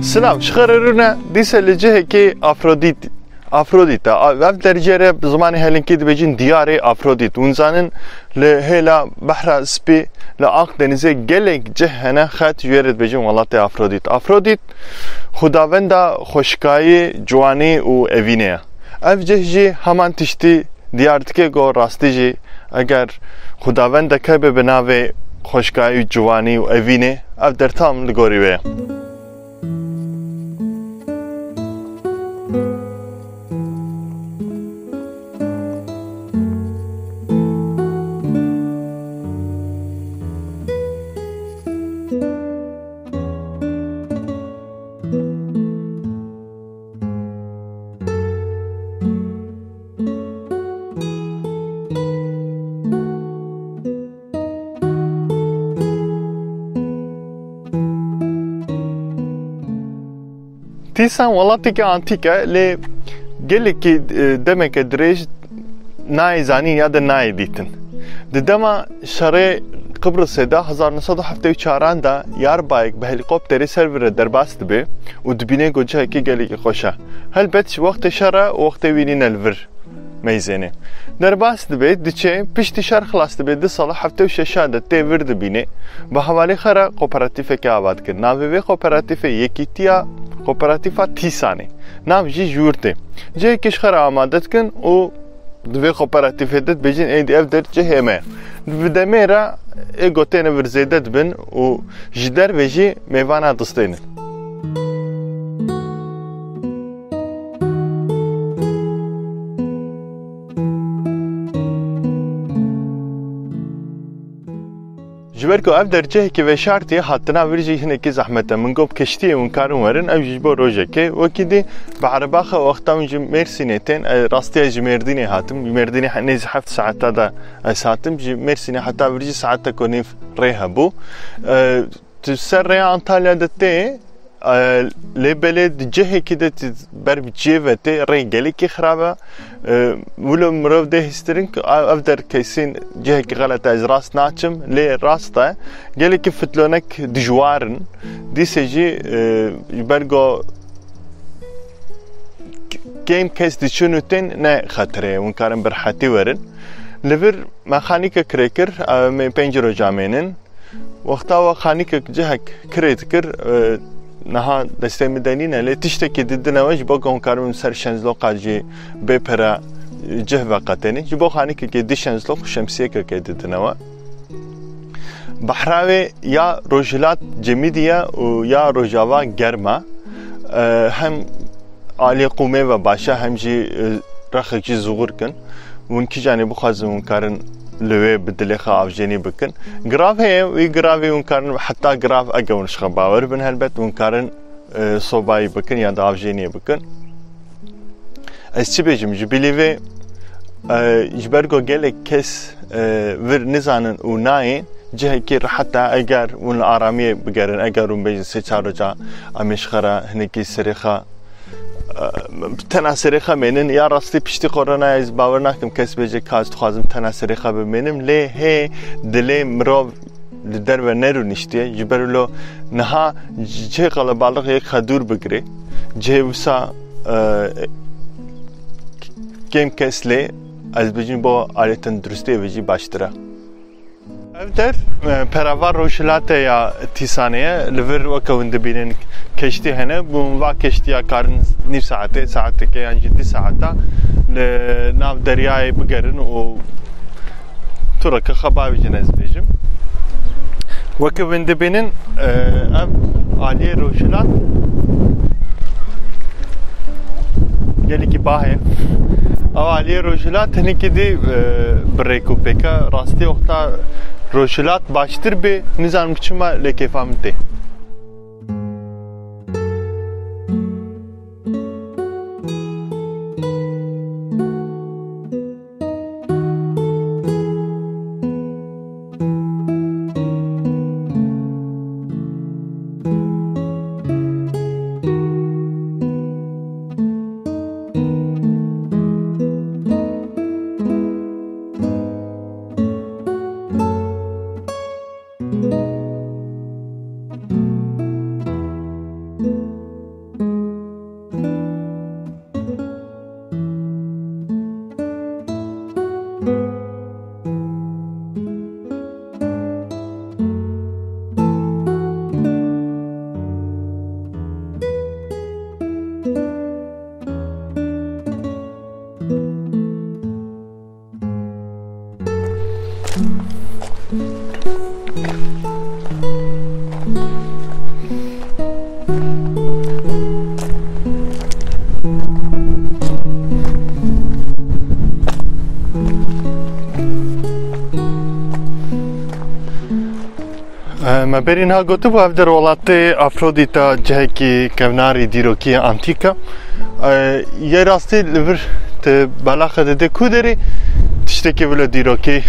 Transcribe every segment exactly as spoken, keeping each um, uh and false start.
Silav, ji xwe re rûne, dîse li cihekî Afrodît, Afrodît e. A, ev dercê re bi zimanê helinkî dibêjin diyarê Afrodît. Hûn zanin, li hêla Behra Spî, li Akdenizê gelek cih hene, xet ji wê re dibêjin welatê Afrodît. Afrodît, xwedawenda xweşikayî, ciwanî û evînê ye. Ev cih jî heman tiştî diyar dike ku rastî jî eger xwedawendek hebe bi navê xweşikayî, ciwanî û evînê, ev der tam li gorî wê ye. Tîsan welateke antîk e, lê gelekî, e, demeke dirêj nayê zanîn ya de nayê dîtin. Di dema şerê Qibrisê de hezar neh sed û heftê û çaran de yarbayek bi helîkopterê ser vir re derbas dibe û dibîne ku cihekî gelekî xweş e. Helbet ji wextê şer e û wextê wî nîne li vir meyzênê. Derbas dibe, diçe, piştî şer xilas dibe, di sala heftê û şeşa de tê vir dibîne, bi hevalê xwe re kooperatîfeke ava dike. Navê vê kooperatîfê Yekîtiya Kooperatîfa Tîsanê. Nav jî ji wir tê. Cihekî ji xwe re amade dikin û di vê kooperatîfê de dibêjin, êdî ev der cihê me. Bi demê re ê gotêne vir zêde dibin û ji derve jî mêvana distênin. Ji ber ku ev dercehekî veşartî ye, hatina vir jî hinekî zehmet e. Min got, keştiyê hûn karin werin, ew jî ji bo rojekê. Wekî dî bi ereba xwe wexta hûn ji Mêrsînê tên, e, rastiya ji Mêrdînê hatim. Ji Mêrdînê he-, nêzî heft saeta de ez hatim. Ji Mêrsînê heta vir jî saeteko nîv rê hebû. E, tu ser rêya Antalya de tê, e, lê belê di cihekî de tu ber bi cihê ve tê, rê gelekî xirab e. E, wilo mirov dê hîstirin ku ev, ev der kesîn cihekî xelet e, ez rast naçim, lê rast e. Gelekî fitlonek dijwar in. Dîse jî, e, ji ber ku kêm kes diçin û tên ne xetere ye, hûn karin bi rehetî werin. Li vir me xanîke kirê kir, e, me pênc roja mênin. Wexta we xanîkek cihek kirê dikir, e, niha destê min de nîne, lê tiştekî didine we ji bo ku hûn karibin ser şenzloqa jî bê pere, e, cih veqetênî. Ji bo xanîkekê di şenzloq û şemsiyekekê didine we. Behra wê ya rojhilat cemidî ye û ya rojava germ e. E, hem aliyê qûmê ve baş e, hem jî, e, rexek jî zûxur kin. Hûn kîjanê bixwazin, hûn karin li wê bi dilê xwe avjenî bikin. Girav heye, wî giravê hûn karin, heta girav, eger hûn ji xwe bawer bin, helbet hûn karin, e, sobayî bikin ya da avjeniyê bikin. Ez çi bêjim, ji bilî vê, e, ji ber ku gelek kes, e, vir nizanin û nayên, cihekî rehet e, eger hûn li aramiyê bigerin, eger hûn bêjin sê çar roja em ê ji xwe re hinekî serê xwe, e, tena serê xwe mênin, ya rastî piştî koronayê ez bawer nakim kes bêje ka ez dixwazim tena serê xwe bimênim, lê hê dilê mirov li derve nerûniştiye, ji ber wilo niha cihê qelebalix yek xwe dûr bigire, cihê wisa, e, kêm kes lê, ez bêjim bo aliyê tenduristiyê ve jî baştir e. Ev der, e, perava rojhilatê ya Tîsanê ye. Li vir weke hûn dibînin keştî hene. Hûn va keştiya karin nîv saetê, saetekê yan jî di saeta li nav deryayê bigerin û tureke xwe bavêjin, ez bêjim. Weke hûn dibînin, e, ev aliyê rojhilat gelekî bahê. Ew aliyê rojhilat hinekî dî, e, bi rêk û pêk e. Rastî wexta rojhilat baştir bê, nizanim çima lê kêfa min tê. E, me berî niha gotibû, ev der welatê Afrodîta cihekî kevnarî dîrokî antîk e. E, yê rastî li vir tu belaxe didê ku derê tiştekî wilo dîrokî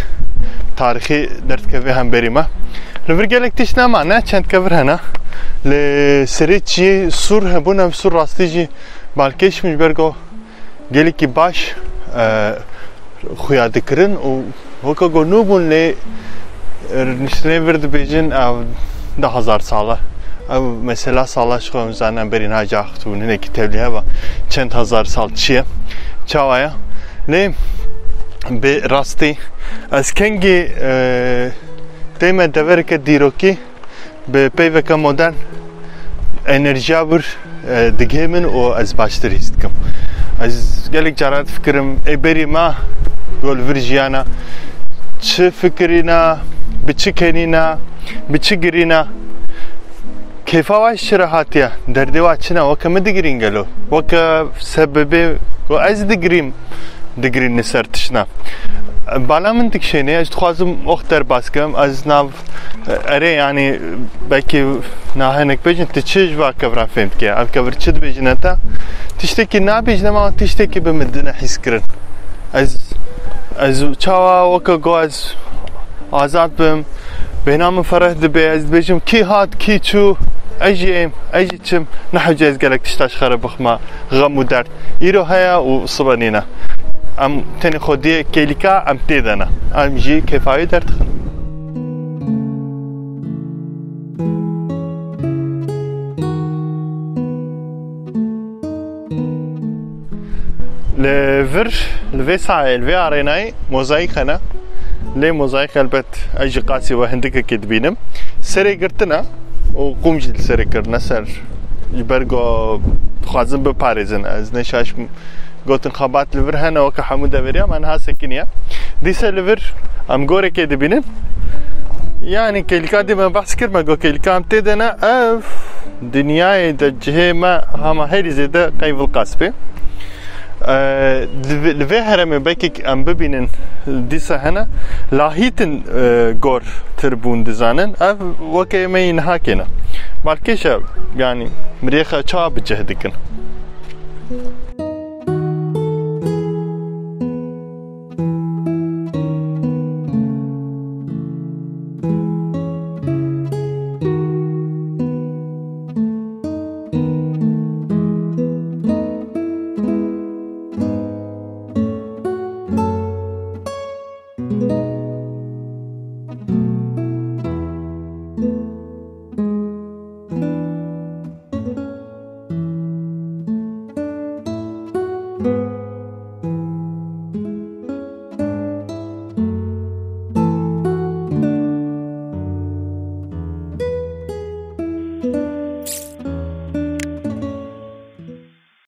tarîxî derdikeve hemberî me. Li vir gelek tişt nema, ne çend kevir hene. Li serê çiyê sûr hebûn, ev sûr rastî jî balkêş min ji ber ku gelekî baş, e, xuya dikirin û weke ku nû bûn lê, e, niştinê vir dibêjin ev du hezar sal e. Ev mesela sala ji xwe em zanin berî niha cax bûn hinekî tevlî heva çend hezar sal çi ye, çawa ye. Lê bi rastî ez kengî, e, tême devereke dîrokî bi peyveke modern enerjiya wir, e, digihê min û ez baştir hîs dikim. Ez gelek caran difikirim, ê berî me ku li vir jiyana çi fikirîna, bi çi kenîna, bi çi girîna, kêfa wa ji çi re hatiye, derdê wa çi ne, weke min digirîn gelo, weke sebebê ku ez digirîm, digirîn li ser tiştna. Bala min dikişêne, ez dixwazim ox derbas kim, ez nav Erê, yanî, belkî na hinek bêjin, tu çi ji va kevra fêm dike? Ev kevir çi dibêjine te? Tiştekî nabêjine, ma tiştekî bi min dine hîs kirin. Ez, ez çawa weke go ez azad bim, bêhna min fereh dibe, ez dibêjim, kî hat, kî çû, ez jî êm, ez jî çim, nehewce ez gelek tişta ji xwe re bixima, xem û derd. Îro heye û sibe nîne. Em tenê xwediyê kêlîka em tê de ne. Em jî kêfa wê derdixin. Li vir, li vê sahê, li vê arênayê mozayîk hene. Lê mozayîk helbet ez jî qasî we hindikekê dibînim. Serê girtine û qûm jî li serê kirine ser. Ji ber ku dixwazin biparêzin. Ez ne şaş Gotin xebat li vir hene, weke hemû deveriya me niha sekiniye. Dîse li vir em gorekê dibînin. Yanî kêlika dî me behs kir, me got kêlika em tê de ne, ev dinyayê de cihê me hema herî zêde qey Vilqasp e. Ee, li vê, li vê heremê belkî em bibînin dîse hene, lahîtin, e, gor tir bûn dizanin. Ev weke me yî niha kêne. Balkêş e, yanî mirêxe çawa bi cih dikin.